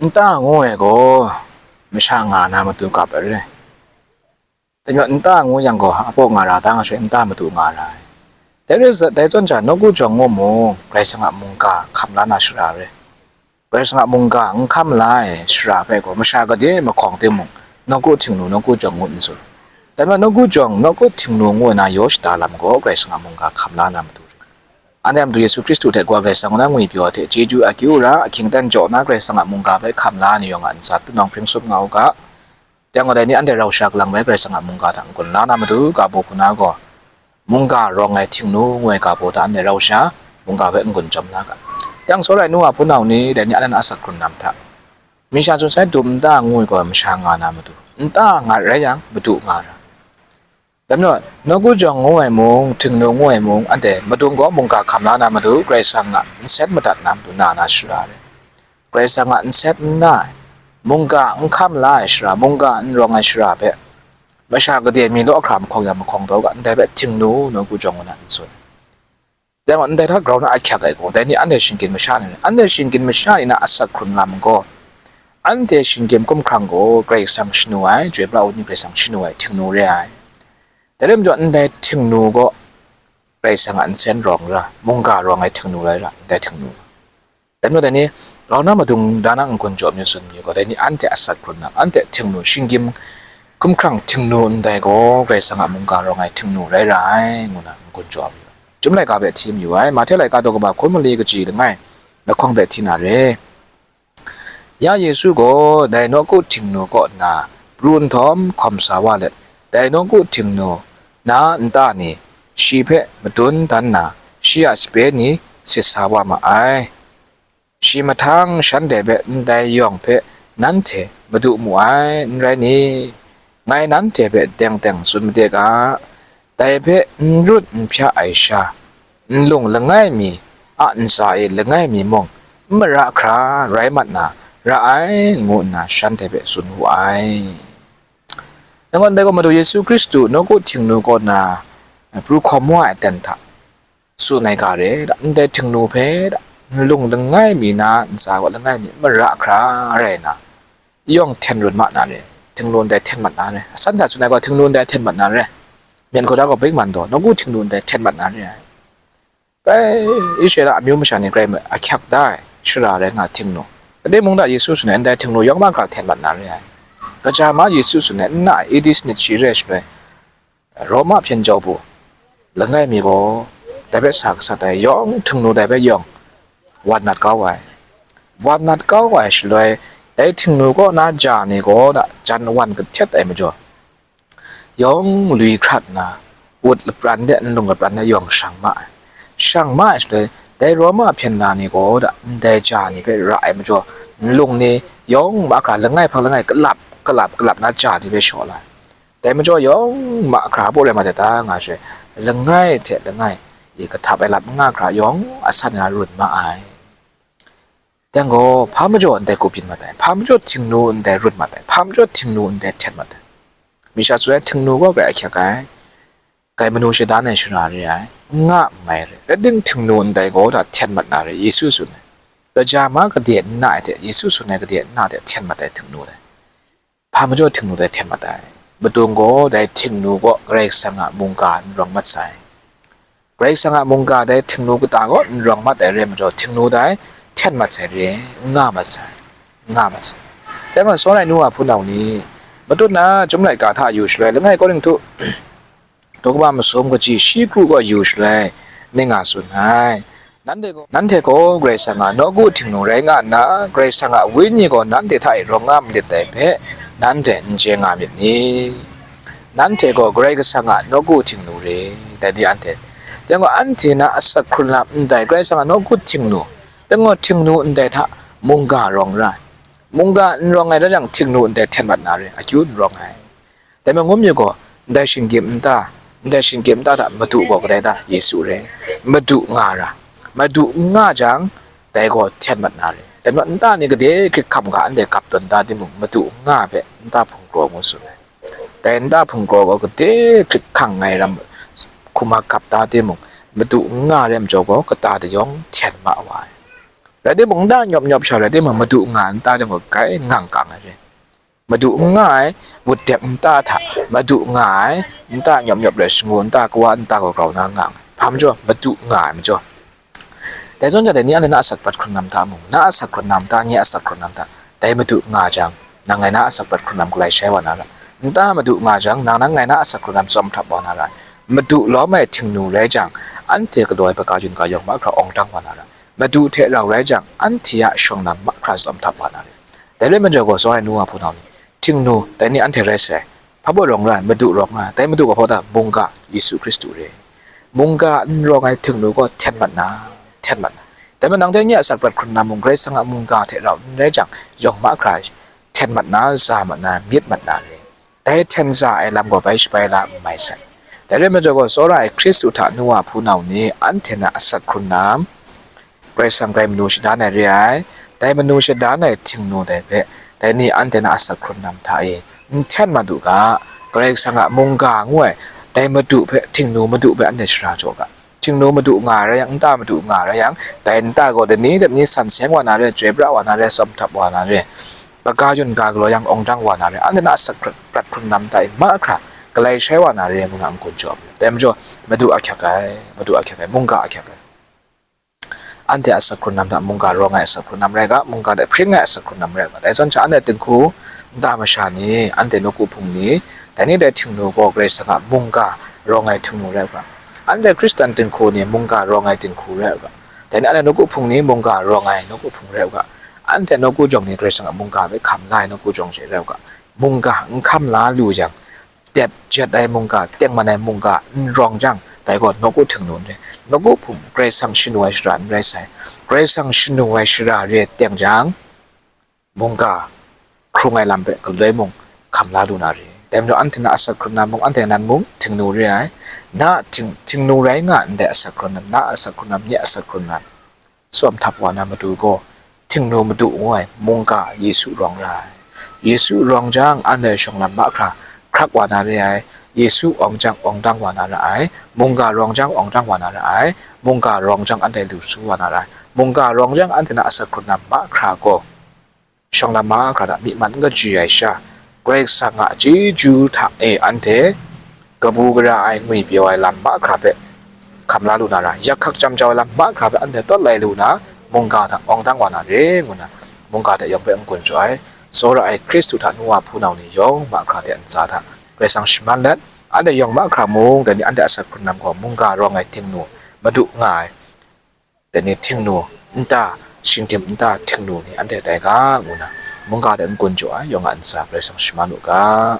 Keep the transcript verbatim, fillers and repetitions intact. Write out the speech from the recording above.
Nta ngu ai gaw masha nga na matu kap ai re. Dai majaw nta ngu yang gaw, apaw nga ra da nga sha, nta matu nga ra ai. Dai rai, dai zawn sha, nawku jawng ngu mung, Karai Kasang a mungga hkam la na shara re. Karai Kasang a mungga n hkam la ai shara hpe gaw, masha gade mahkawng timung, nawku htingnu, nawku jawng ngu n tsun. Dai majaw nawku jawng, nawku htingnu ngu na yaw shada lam gaw, Karai Kasang a mungga hkam la na matu. Anhte a Madu Yesu Hkristu hte Kawa Karai Kasang na ngwipyaw hte chyeju akyu ra, ahkying aten jaw na Karai Kasang a mungga hpe hkam la ai ni yawng a ntsa, tunawng hpring sup nga u ga. Teng gaw dai ni anhte rau sha kalang bai Karai Kasang a mungga hta n-gun la na matu, ga baw hku na gaw, mungga rawng ai htingnu ngu ai ga baw hta anhte rau sha mungga hpe n-gun jawm la ga. Teng sawrai nu a hpunau ni, dai ni anhte a asak hkrun lam hta, masha tsun sai dum nta ngu ai gaw masha nga na matu, nta nga rai yang, madu nga ra. Dai majaw, nawku jawng ngu ai mung, htingnu ngu ai mung, anhte madung gaw mungga hkam la na matu, Karai Kasang a nsen madat na matu na na shara re. Karai Kasang a nsen n na ai, mungga n hkam la ai shara, mungga n rawng ai shara hpe, masha gade mi law hkra mahkawng yang mahkawng taw ga, ndai hpe htingnu, nawku jawng ngu na n tsun. Dai gaw, ndai hta grau na ahkyak ai gaw, dai ni anhte shinggyim masha ni, anhte shinggyim masha ni na asak hkrun lam gaw, anhte shinggyim hkumhkrang gaw Karai Kasang shanu ai, Chyoi pra ai Wenyi Karai Kasang shanu ai htingnu re ai. Dai rai majaw, ndai htingnu gaw Karai Kasang a nsen rawng ra, mungga rawng ai htingnu rai ra, ndai htingnu. Dai majaw dai ni, grau na madung da na n-gun jaw mi tsun mi gaw, dai ni anhte asak hkrun lam, anhte htingnu, shinggyim hkumhkrang htingnu ndai gaw, Karai Kasang a mungga rawng ai htingnu rai ra ai, ngu na n-gun jaw mi. Chyum laika hpe hti mayu ai, Mahte laika daw kaba hkun mali kaji langai, lahkawng hpe hti na re. Ya Yesu gaw dai nawku htingnu kaw nna pru nhtawm hkawm sa wa let, dai nawku htingnu na nta ni shi hpe madun dan nna, shi a sape ni sit sa wa ma ai. Shi mahtang shanhte hpe ndai yawng hpe nanhte madu mu ai, n rai ni? Ngai nanhte hpe teng teng tsun made ga, dai hpe n rut n hpya ai sha, nlung langai mi a ntsa e langai mi mung n mara hkra rai mat na ra ai, ngu nna shanhte hpe tsun wu ai. Dai gaw, ndai gaw Madu Yesu Hkristu nawku htingnu kaw na pru hkawm wa ai aten hta tsun ai ga re, ndai htingnu hpe nlung langai mi na ntsa gaw langai mi n mara hkra rai na, yawng hten run ma na re, htingnu ndai hten mat na re, asan hta tsun ai gaw htingnu ndai hten mat na re, myen hkau da gaw bengman daw, nawku htingnu ndai hten mat na re ai. Grai Israela amyu masha ni grai ahkyak da ai shara rai nga htingnu, gade mung da Yesu tsun ai ndai htingnu yawng ma hkra hten mat na re ai. Kaja ma Yesu tsun ai nna Edi sanit shi re ai shaloi, Roma hpyen jau bu langai mi gaw dai hpe sa gasat ai, yawng htingnu dai hpe yawng wan nat kau ai. Wan nat kau ai shaloi, dai htingnu kaw na ja ni gaw da jan wan kahtet ai majaw, yawng lui hkrat nna, wut lapran de nlung lapran de yawng shang ma ai. Shang ma ai shaloi, dai Roma hpyen na ni gaw da ndai ja ni hpe ra ai majaw, nlung ni yawng mahkra langai hpang langai kalap kalap kalap na ja ni hpe shaw la ai. Dai majaw yawng mahkra hpaw rai mat ai ta nga she, langai hte langai e kahtap ai lam n nga hkra yawng asan nga run ma ai. Dang gaw, hpa majaw ndai ku byin mat ai, hpa majaw htingnu ndai run mat ai, hpa majaw htingnu ndai hten mat ai. Masha tsun ai htingnu gaw grai ahkyak ai, grai manu shadan ai shara re ai, n nga n mai re, rai timung htingnu ndai gaw da hten mat na re, Yesu tsun ai. Kaja ma gade nna ai hte, Yesu tsun ai gade nna hte hten mat ai htingnu dai. Hpa majaw htingnu dai hten mat ai. Madung gaw dai htingnu gaw Karai Kasang a mungga n rawng mat sai. Karai Kasang a mungga dai htingnu kata gaw n rawng mat ai re majaw, htingnu dai hten mat sai re, n nga mat sai, n nga mat sai. Dai gaw, sawrai nu a hpunau ni, matut na Chyum laika hta yu shaloi, langai Korinhtu daw kaba masum kaji shi kru gaw yu shaloi, ning a tsun ai. Nanhte gaw, nanhte gaw Karai Kasang a nawku htingnu rai nga nna, Karai Kasang a Wenyi gaw nanhte hta e rawng nga malit dai hpe, nanhte n chye nga myit ni? Nanhte gaw Karai Kasang a nawku htingnu re, dai ni anhte. Dai gaw, anhte na asak hkrun lam ndai Karai Kasang a nawku htingnu, dai gaw htingnu ndai hta mungga rawng ra ai. Mungga n rawng ai rai yang, htingnu ndai hten mat na re, akyu n rawng ai. Dai magun mi gaw, ndai shinggyim nta, ndai shinggyim nta hta madu gaw kadai ta? Yesu re. Madu nga ra. Madu n nga jang, dai gaw hten mat na re. Dai majaw nta ni gade hkrit hkam ga anhte kap tawn da timung, madu n nga hpe nta hpung kraw ngu tsun ai. Dai nta hpung kraw gaw gade hkrit hkang ai ram hkum a kap da timung, madu n nga re majaw gaw, kata dayawng hten ma wa ai. Rai timung, nta nyawp nyawp sha rai timung, madu nga ai nta jang gaw grai ngang kang ai re. Madu n nga ai, wut dek nta hta, madu nga ai, nta nyawp nyawp rai shangu, nta kawa, nta grau grau na nga ai. Hpa majaw? Madu nga ai majaw. Dai zawn jang dai ni anhte na asak prat hkrun lam hta mung, na asak hkrun lam hta, nye asak hkrun lam hta, dai madu nga jang, nang ngai na asak prat hkrun lam galai shai wa na ra. Nta madu nga jang, nang nang ngai na asak hkrun lam tsawm htap wa na ra. Madu lawm ai htingnu rai jang, anhte galaw ai baga yun ga yawng mahkra awng dang wa na ra. Madu hte rau rai jang, anhte a shawng lam mahkra tsawm htap wa na ra. Dai rai majaw gaw, tsawra ai nu wa hpunau ni, htingnu, dai ni anhte rai sai. Hpa baw rawng ra ai? Madu rawng ra ai. Dai madu gaw hpa ta? Mungga Yesu Hkristu re. Mungga n rawng ai htingnu gaw hten mat na, hten mat na. Dai majaw nang dai nye a asak prat hkrun lam mung, Karai Kasang a mungga hte rau n rai jang, yawng mahkra hten mat na, za mat na, myit mat na re. Dai hten za ai lam gaw bai shabai la n mai sai. Dai rai majaw gaw, tsawra ai Hkristu hta nu wa hpunau ni, anhte na asak hkrun lam, Karai Kasang grai manu shadan ai re ai, dai manu shadan ai htingnu dai hpe, dai ni anhte na asak hkrun lam hta e n hten mat u ga, Karai Kasang a mungga ngu ai, dai madu hpe, htingnu madu hpe anhte shara jaw ga. Htingnu madu nga rai yang, nta madu nga rai yang, dai nta gaw dai ni, dai ni san seng wa na re, chyoi pra wa na re, tsawm htap wa na re, baga yun ga galaw yang awng dang wa na re, anhte na asak prat hkrun lam hta e mahkra galai shai wa na re ngu na n-gun jaw ai. Dai majaw, madu ahkyak ai, madu ahkyak ai, mungga ahkyak ai. Anhte asak hkrun lam hta mungga rawng ai asak hkrun lam rai ga, mungga dai hpring ai asak hkrun lam rai ga. Dai zawn sha anhte dinghku nta masha ni, anhte nawku hpung ni, dai ni dai htingnu gaw Karai Kasang a mungga rawng ai htingnu rai u ga. Anhte Hkristan dinghku ni mungga rawng ai dinghku rai u ga. Dai ni anhte nawku hpung ni mungga rawng ai nawku hpung rai u ga. Anhte nawku jawng ni Karai Kasang a mungga hpe hkam la ai nawku jawng she rai u ga. Mungga n hkam la lu yang, dep jet ai mungga, tengman ai mungga n rawng jang, dai gaw nawku htingnu n rai, nawku hpung Karai Kasang shanu ai shara n rai sai. Karai Kasang shanu ai shara re teng jang, mungga hkrung ai lam hpe galoi mung hkam la lu na re. Dai majaw anhte na asak hkrun lam mung, anhte nan mung htingnu re ai. Na hting, htingnu rai nga ndai asak hkrun lam, na asak hkrun lam, nye asak hkrun lam, tsawm htap wa na madu gaw, htingnu madu ngu ai mungga Yesu rawng ra ai. Yesu rawng jang, anhte shawng lam mahkra hkrak wa na re ai. Yesu awng jang awng dang wa na ra ai. Mungga rawng jang awng dang wa na ra ai. Mungga rawng jang anhte lu su wa na ra ai. Mungga rawng jang, anhte na asak hkrun lam mahkra gaw, shawng lam mahkra hta myi man n kaji ai sha, Karai Kasang a chyeju hta e anhte kabu gara ai, ngwipyaw ai lam mahkra hpe hkam la lu na ra, yak hkak chyam jau ai lam mahkra hpe anhte tawt lai lu na, mungga hta awng dang wa na re, ngu na, mungga hta yawng hpe n-gun jaw ai, tsawra ai Hkristu hta nu wa hpunau ni yawng mahkra de ntsa hta Karai Kasang shaman let, anhte yawng mahkra mung, dai ni anhte asak hkrun lam gaw mungga rawng ai htingnu, madu nga ai, dai ni htingnu, nta, shingdim nta htingnu ni anhte tai ga, ngu na, mungga de n-gun jaw ai, yawng a ntsa Karai Kasang shaman u ga.